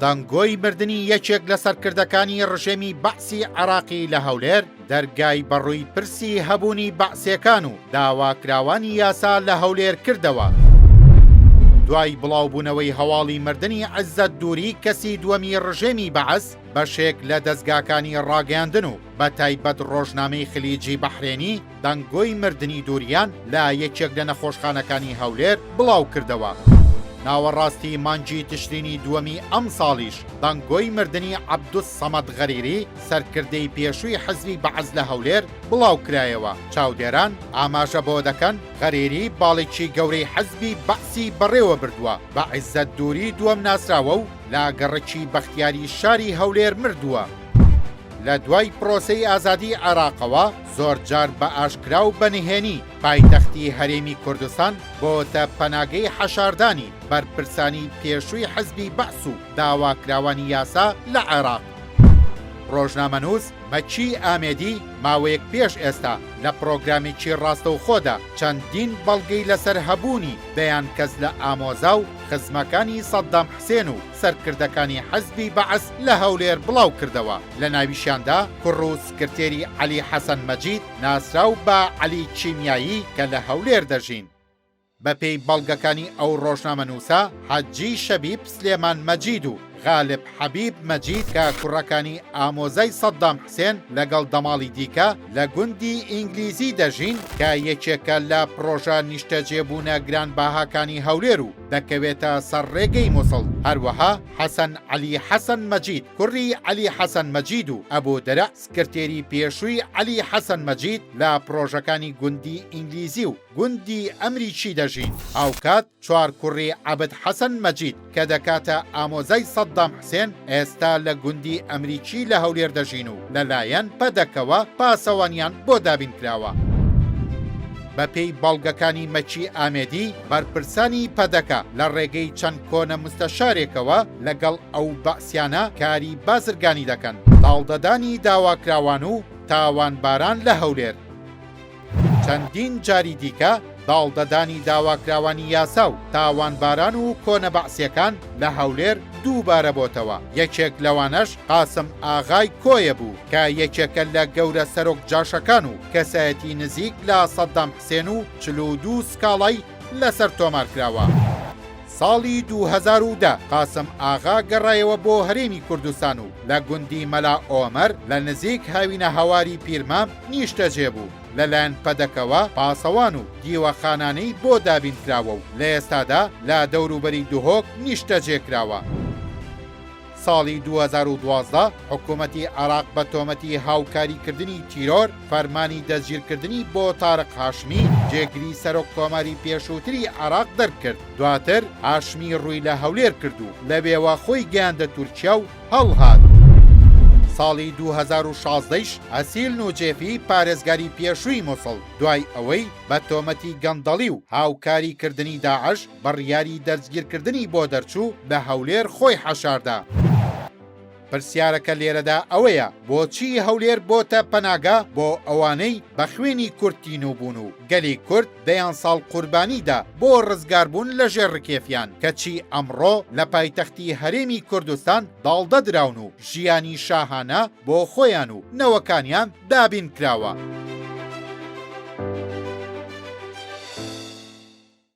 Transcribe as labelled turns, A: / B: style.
A: دەنگۆی مردنی یەکێک لە سەرکردەکانی ڕژێمی بەعسی عێراقی لە هەولێر، دەرگای بەڕووی پرسی هەبوونی بەعسیەکان و داواکراوانی یاسا لە هەولێر کردەوە. دوای بڵاوبوونەوەی هەواڵی مردنی عزەت دووری کەسی دووەمی ڕژێمی بەعس، بەشێک لە دەزگاکانی ڕاگەیاندن و بەتایبەت ڕۆژنامەی خلیجی بەحرێنی دەنگۆی مردنی دووریان لە یەکێک لە نەخۆشخانەکانی هەولێر بڵاوکردەوە. ناوەڕاستی مانگی تشرینی دووەمی ئەمساڵیش دەنگۆی مردنی عەبدولسەمەد غەریری، سەرکردەی پێشووی حزبی بەعس لە هەولێر بڵاوکرایەوە، چاودێران ئاماژە بەوە دەکەن، غەریری باڵێکی گەورەی حزبی بەعسی بەڕێوەبردووە، بە عیزەت دووری دووەم ناسراوە و لە گەڕەکی بەختیاری شاری هەولێر مردووە. لە دوای پرۆسەی ئازادی عێراقەوە زۆرجار بە ئاشکرا و بە نهێنی پایتەختی هەرێمی کوردستان بۆتە پەناگەی حەشاردانی بەرپرسانی پێشووی حزبی بەعس و داواکراوانی یاسا لە عێراق. ڕۆژنامەنووس مەکی ئامێدی ماوەیەک پێش ئێستا لە پڕۆگرامێکی ڕاستەوخۆدا چەندین بەڵگەی لەسەر هەبوونی دەیان کەس لە ئامۆزا و خزمەکانی سەدام حسێن و سەرکردەکانی حزبی بەعس لە هەولێر بڵاوکردەوە، لە ناویشیاندا کوڕ و سکرتێری عەلی حەسەن مەجید ناسراو بە عەلی کیمیایی کە لە هەولێر دەژین. بەپێی بەڵگەکانی ئەو ڕۆژنامەنووسە، حەجی شەبیب سلێمان مەجید و غالب حەبیب مەجید کە کوڕەکانی ئامۆزای سەدام حسێن لەگەڵ دەماڵی دیکە لە گوندی ئینگلیزی دەژین کە یەکێکە لە پڕۆژە نیشتەجێبوونە گرانباهاکانی هەولێر و دەکەوێتە سەر ڕێگەی موسڵ، هەروەها حەسەن عەلی حەسەن مەجید کوڕی عەلی حەسەن مەجید و ئەبو درع سکرتێری پێشووی عەلی حەسەن مەجید لە پڕۆژەکانی گوندی ئینگلیزی و گوندی ئەمریکی دەژین، هاوکات چوار کوڕی عەبد حەسەن مەجید کە دەکاتە ئامۆزای سەدام حسێن ئێستا لە گوندی ئەمریکی لە هەولێر دەژین و لەلایەن پەدەکەوە پاسەوانیان بۆ دابینکراوە. بەپێی بەڵگەکانی مەکی ئامێدی، بەرپرسانی پەدەکە لە ڕێگەی چەند کۆنە مستەشارێکەوە لەگەڵ ئەو بەعسیانە کاری بازرگانی دەکەن، داڵدەدانی داواکراوان و تاوانباران لە هەولێر. چەندین جاری دیکە داڵدەدانی داواکراوانی یاسا و تاوانباران و کۆنە بەعسیەکان لە هەولێر دووبارە بۆتەوە، یەکێک لەوانەش قاسم ئاغای کۆیە بوو کە یەکێکە لە گەورە سەرۆک جاشەکان و کەسایەتی نزیک لە سەدام حسێن و 42 سکاڵای لەسەر تۆمارکراوە. ساڵی 2010 قاسم ئاغا گەڕایەوە بۆ هەرێمی کوردستان و لە گوندی مەلا ئۆمەر لە نزیک هاوینەهەواری پیرمام نیشتەجێ بوو، لەلایەن پەدەکەوە پاسەوان و دیوەخانانەی بۆ دابینکراوە و لە ئێستادا لە دەوروبەری دهۆک نیشتەجێکراوە. ساڵی 2012 حکومەتی عێراق بە تۆمەتی هاوکاریکردنی تیرۆر فەرمانی دەستگیرکردنی بۆ تارق هاشمی جێگری سەرۆک کۆماری پێشووتری عێراق دەرکرد، دواتر هاشمی ڕووی لە هەولێر کرد و لەوێوە خۆی گەیاندە تورکیا و هەڵهات. ساڵی 2016 یش ئەسیل نوجێفی پارێزگاری پێشووی موسڵ دوای ئەوەی بە تۆمەتی گەندەڵی و هاوکاری کردنی داعش بڕیاری دەستگیرکردنی بۆ دەرچوو لە هەولێر خۆی حەشاردا. پرسیارەکە لێرەدا ئەوەیە بۆچی هەولێر بۆتە پەناگا بۆ ئەوانەی بە خوێنی کورد تینوو بوون و گەلی کورد دەیان ساڵ قوربانی دا بۆ ڕزگاربوون لە ژێر ڕکێفیان کەچی ئەمڕۆ لە پایتەختی هەرێمی کوردستان داڵدە دراون و ژیانی شاهانە بۆ خۆیان و نەوەکانیان دابین کراوە.